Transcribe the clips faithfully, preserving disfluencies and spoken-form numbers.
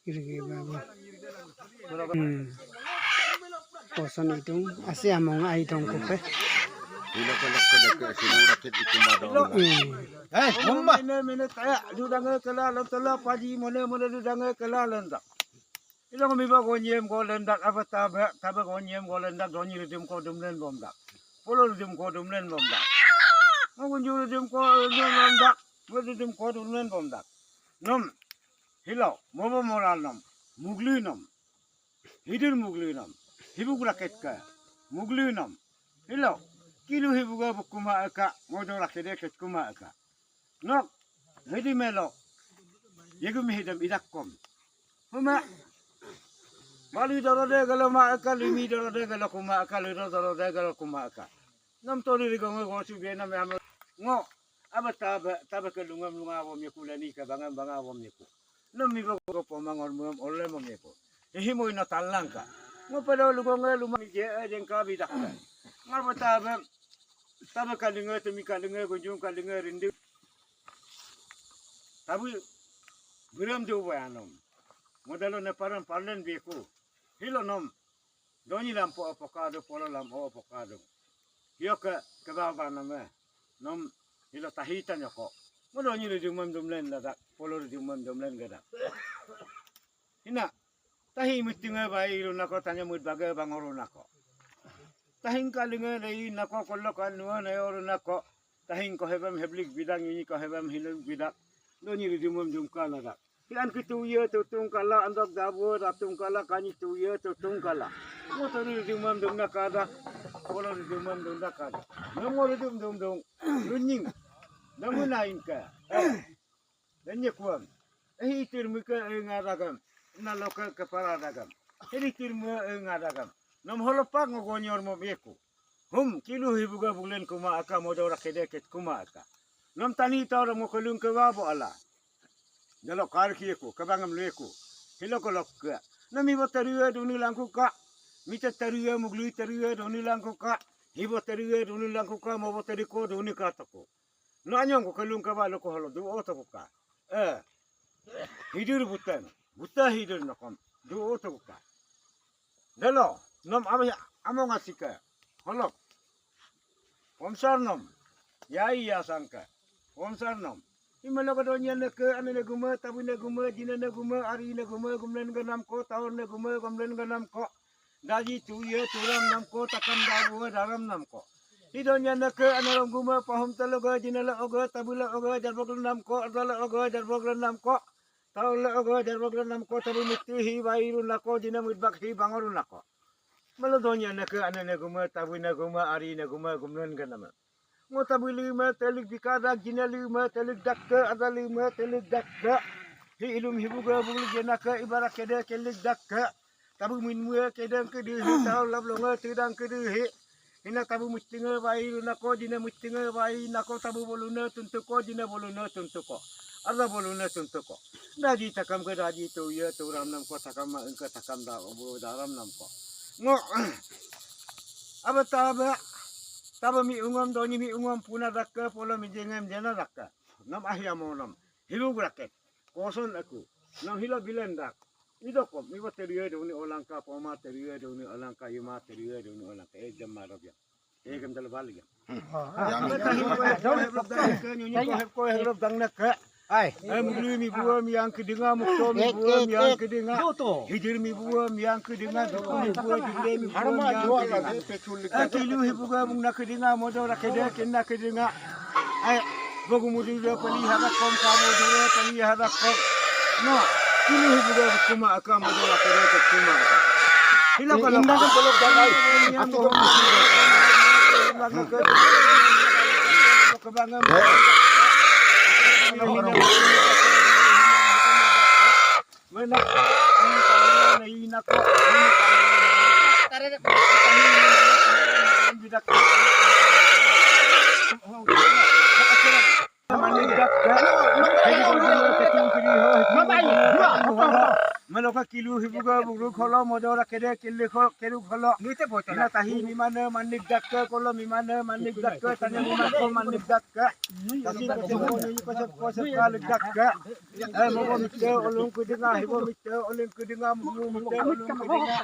Irgi baba. Hmm. Koson itung, asi among ai tong kupe. Hmm. Eh, mumba. Mene, mene, taya, dudange kela, lam tela, paji, mene, mene, dudange kela, lam tak. Ilong mi ba gonyem go lendak, aba tabe, tabe gonyem go lendak, donyi ridum ko dumlen bomdak. Polo ridum ko dumlen bomdak. Ngo gunju ridum ko dumlen bomdak. Ngo ridum ko dumlen bomdak. Nom, hilo, mobo moral nom, muglu nom. Hidur muglu nom. Hibuk raket ka, muglu nom. Hilo, kilu hibuga bukuma eka, modo rakede ket kuma eka. Nok, hidi melo. Yegu mi hidam idak kom. Huma. Balu dorode galo ma eka, limi dorode galo kuma eka, ludo dorode galo kuma eka. Nam tori rigo ngo go su be nam yam. Ngo. Aba tabe, tabe ke lungam lunga wom yeku lani ke bangam banga wom yeku. Nam mi go go pomang or muam ole mom yeku. Himo ina talangka. Ngo pada lugo nge luma mi je, eh, jengka bidak. Ngaba tabe, tabe ka linge, temi ka linge, gunjung ka linge, rindu. Tabu, biram jo bayanom. Modalo ne paran parlen beku. Hilo nom. Donyi lam po apokado, polo lam o apokado. Hio ke, ke baba name. Nom, hilo tahitan yoko. Mo donyi ridumam dumlen ladak, polo ridumam dumlen gadak. Ina, tahi mitinge bai iru nako, tanya mut bage bangoro nako. Tahin kalinge rei nako, kolo kanua nayoru nako. Tahin ko hebam heblik bidak, ini ko hebam hilik bidak. Donyi ridumam dumka ladak. Hian ki tuye tu tungkala, andok dabu da tungkala, kani tuye tu tungkala. Moto ridumam dumna kada, polo ridumam dumna kada. Namo ridum dum dum, lunying. Namu nain ka. Lenye kuam. Ehi tirmu ke enga dagam. Naloka ke para dagam. Heri tirmu enga dagam. Nam holopak ngo gonyor mo beku. Hum, kilu hibuga buglen kuma aka, modo rakede ket kuma aka. Nam tani tau ram ngo kelung ke wabo ala. Dalo kar kieku, kebangam leku. Hilo kolok ke. Nam hibo terue duni langku ka. Mita terue muglu terue duni langku ka. Hibo terue duni langku ka, mobo teriko duni ka toko. No anyong ko kelung ke walo ko holo du oto ko ka. Eh. Hidur buten. Buta hidur nokom. Du oto ko ka. Dalo, nom ama, ama ngasika. Holok. Omsar nom. Yai ya sangka. Omsar nom. Imalo ka donya neke, ane ne guma, tabu ne guma, jina ne guma, ari ne guma, gumlen ganam ko, taur ne guma, gumlen ganam ko. Daji tuye turam nam ko, takam dabu daram nam ko. Hidonya neke, ane rom guma, pahum telo ga, jina le oga, tabu le oga, jarbog le nam ko, arda le oga, jarbog le nam ko. Taur le oga, jarbog le nam ko, tabu mitu hi, wairu nako, jina mitbak hi, bangoru nako. Melo donya neke, ane ne guma, tabu ne guma, ari ne guma, gumlen ganam. Ngo tabu lima telik bikadak, jina lima telik dakke, ada lima telik dakke. Hi ilum hibuga bugli jenaka ibarat kede kelik dakke. Tabu min mua kedang kede hi, tau lap longa tedang kede hi. Hina tabu mutinga bai nako, jina mutinga bai nako, tabu boluna tuntuko, jina boluna tuntuko. Ada boluna tuntuko. Daji takam ke daji tuye turam nam ko, takam ma engke takam da obo daram nam ko. Ngo. Aba taba, taba mi ungam, donyi mi ungam, puna daka, polo mi jengem jena daka. Nam ahi amo nam. Hilu guraket. Koson aku. Nam hilo bilen dak. Idokom, iba teriye doni olangka, poma teriye doni olangka, yuma teriye doni olangka. Eh, jam marab ya. Eh, gam dal bal ya. Yang ko heb dang naka. Ai. Eh, muglu mi bua mi yang kedinga, mukto mi bua mi yang kedinga. Hijir mi bua mi yang kedinga, duku mi bua, jile mi bua mi yang kedinga. Eh, kilu hibuga bung na kedinga, modo ra kede ken na kedinga. Ai, bogu mudu ra pali hada kom, kamu dura pali hada kom. No, kilu hibuga kuma aka, modo ra kede ken kuma aka. Hila kalau indah kan peluk dan ai. Aku kok Melo ka kilu hibu ga bugru kholo, mojo ra kede kilu kho-, kedu kholo. Ina tahi mimane manik dak ke, kolo mimane manik dak ke, tanya mimane ko manik dak ke. Tahi ko sep ko sep ko sep ka lik dak ke. Eh, mobo mite olung kudinga, hibo mite olung kudinga, mumu mite olung kudinga.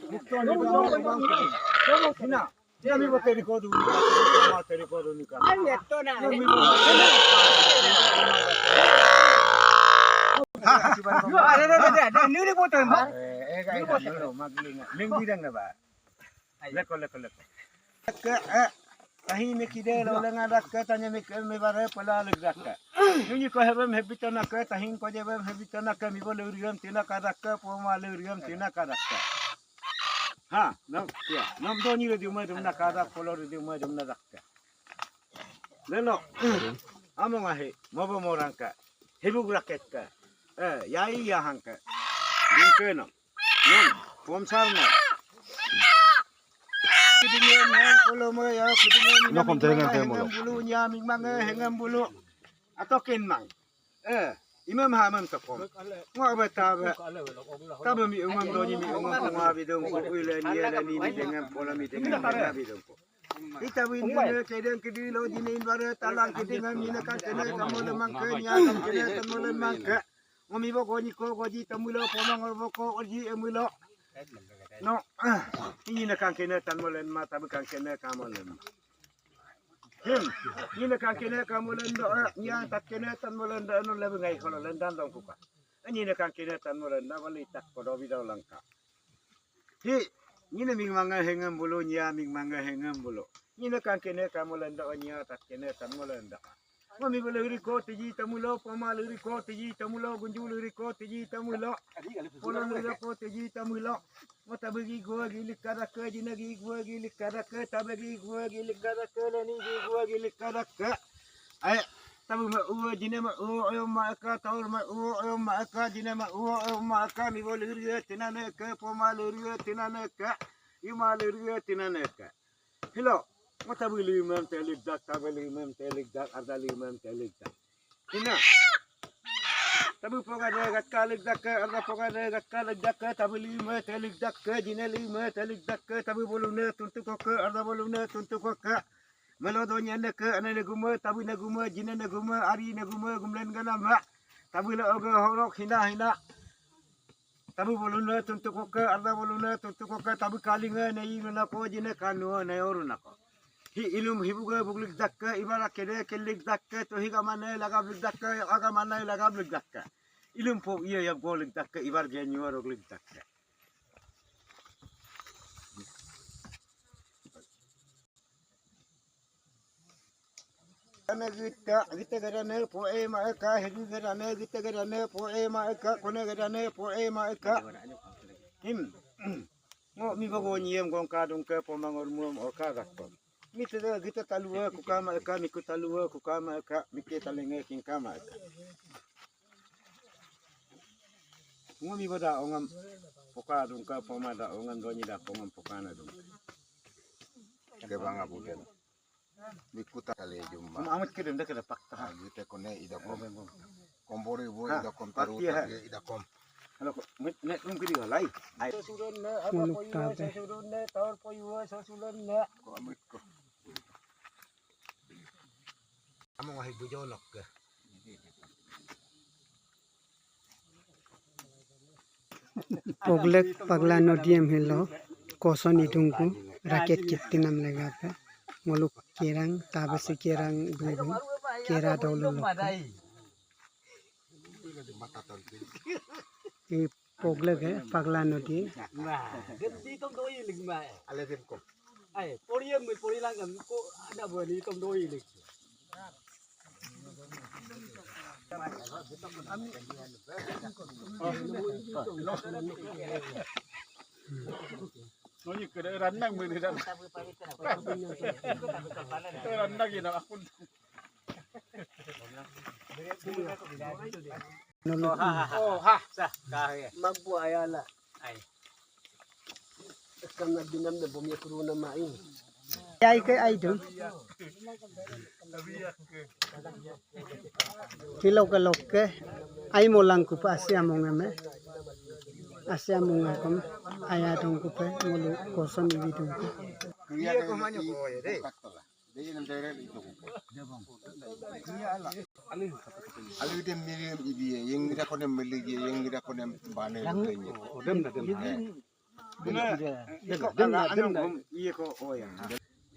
Mukto ni ba, ba, ba. Ina. Ina mi bo teri ko du, ma teri ko du ni ka. Ai, eto na. Are, are, are, are, ni ni bo teri ma. Eh, eh, ga, ga, no, no, ma, gili nga. Ling bidang na ba. Leko, leko, leko. Ke, eh, tahi mi kide lo lenga dak ke, tanya mi ke, mi bare pala lik dak ke. Nunyi ko hebem hebito na ke, tahin ko jebem hebito na ke, mi bo le uriam tina ka dak ke, poma le uriam tina ka dak ke. Ha, nam, ya, nam do ni le di umai dum na ka dak, polo le di umai dum na dak ke. Lelo, among ahi, mobo morang ke, hibuk raket ke, eh, yai yahang ke, ding ke no, no, pomsar no. Kidingen heng kolo mo ya, kidingen Nokom tereng hengem bulu nya, ming mang hengem bulu. Atokin mang. Eh, imam hamam tokom. Ngo ba ta ba. Ta ba mi umam do ni mi umam ko ma bidong ko, ui le ni le ni mi dengam pola mi dengam na bidong ko. Ita win dine kedeng kedi lo dine in bare talang kedeng am ni na kan kene kamo le mangke nya kan kene kamo le mangke. Ngo mi bo ko ni ko ko ji tamu lo poma ngor bo ko ji emu lo. No, ini na kan kene tan mo le ma ta ba kan kene kamo le ma. Him, ini na kan kene kamo le ndo, eh, nya tat kene tan mo le ndo, no le ngai ko le ndan dong kuka. Ini na kan kene tan mo le nda ba li tak ko do bi do langka. Hi, nyine ming manga hengem bulu, nya ming manga hengem bulu. Nyine kan kene kamo lenda, nya tat kene kamo lenda. Ngo mi bulu riko tiji tamulo, poma riko tiji tamulo, gunju riko tiji tamulo. Polo riko tiji tamulo. Ngo tabegi gua gilik kada ke, jina gi gua gilik kada ke, tabegi gua gilik kada ke, leni gi gua gilik kada ke. Ai, tabu ma ua, jine ma ua, oyo ma aka, taur ma ua, oyo ma aka, jine ma ua, oyo ma aka, mi bo lurie tinane ke, poma lurie tinane ke, yuma lurie tinane ke. Hilo, ngo tabu limem telik dak, tabu limem telik dak, arda limem telik dak. Hina. Tabu poga de gat kalik dak ke, arda poga de gat kalik dak ke, tabu lime telik dak ke, jine lime telik dak ke, tabu bolune tuntuk ke, arda bolune tuntuk ke. Melo do nyene ke, ane ne gume, tabu ne gume, jine ne gume, ari ne gume, gumlen gana ma. Tabu le oge horok hina hina. Tabu bolune tuntuk ke, arda bolune tuntuk ke, tabu kalinge ne inu nako, jine kanu ne oru nako. Hi ilum hibuge buglik dak ke, ibara kede kelik dak ke, to higa mane laga blik dak ke, aga mane laga blik dak ke. Ilum po iya ya golik dak ke, ibar genyuar oglik dak ke. Ane gita, gita gadane po e ma eka, hegi gadane, gita gadane po e ma eka, kone gadane po e ma eka. Him. Ngo mi bago nyiem gong kadung ke po mangor muam orka gakko. Mi te gita talua kukama eka, mi ku talua kukama eka, mi ke talenge king kama eka. Ngo mi bada ongam poka dung ka poma da ongam donyi da pongam poka na dung. Ke banga buden. Mi kuta kale jumma. Amat kedem da keda pakta. Gite kone ida kom. Kombori bo ida kom taru ida kom. Halo ko ne tum kedi walai. Ai. Surun ne apa poyu surun ne taur poyu surun ne. Ko amit ko. Amo ngahi bujonok ke. Poglek pagla nodi em hilo, koson idungku, raket kitinam legape, ngoluk kerang, tabasi kerang dudung, kera dolu loko. I poglek e, pagla nodi. Ma, gedi tom doi lik ma. Ale dem kom. Ai, pori em, pori lang em, ko ada bani tom doi lik. Noni kere ranang mene dan. Ranang ina akun. Oh, ha, ha, ha. Oh, ha. Sa, ka, ya. Magbu ayala. Ai. Kam na binam na bumi kuru na mai. Ai ke ai dung. Ki loke loke. Ai mo langkupe asi among eme. Asi among ekom. Ai adungkupe ngolu koson ibi dungku. Alu dem miriam ibi ye, yang ngira konem meligi ye, yang ngira konem bane.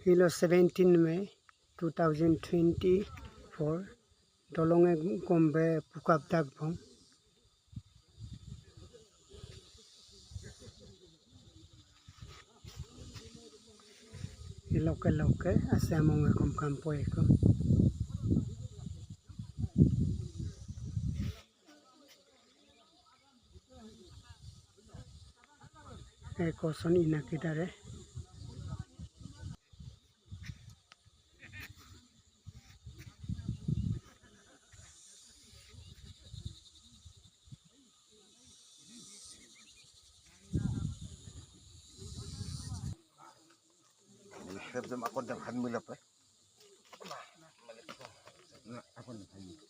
Hilo seventeen May two thousand twenty-four, dolonge gombe pukap dagbong. Loke loke, asi among ekom kampo eko. Eko son ina kidare. Ini siap jam akon jam khan mila pe. Nah, akon jam khan mila.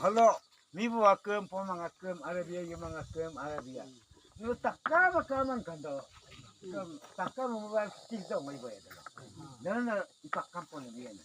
Halo, mibu akem, pomang akem, Arabia, yemang akem, Arabia. Nu takam akaman kando. Kam takam mobile stik dong mai boy dong. Dana ipak kampung dia na.